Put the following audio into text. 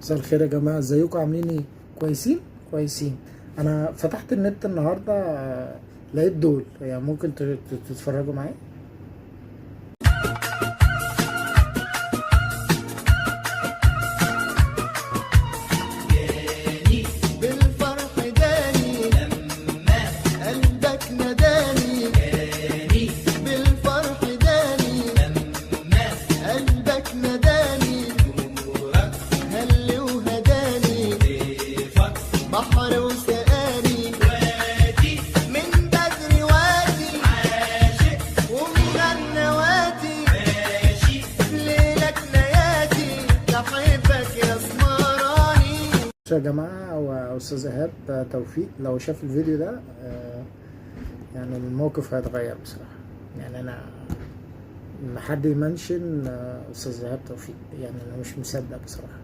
مساء الخير يا جماعة، ازيكم؟ عاملين ايه؟ كويسين؟ كويسين. انا فتحت النت النهاردة، لقيت دول، يعني ممكن تتفرجوا معايا. بالفرح داني لما قلبك نداني، بالفرح داني لما قلبك نداني، هل وهداني بحر وسقاني من بدري وادي ومغنواتي ليلك نياتي بحبك يا اسمراني. بصوا يا جماعة، واستاذ ايهاب توفيق لو شاف الفيديو ده، يعني الموقف هيتغير بصراحة. يعني انا ما حد ي mention استاذ ايهاب توفيق، يعني انا مش مصدق بصراحة.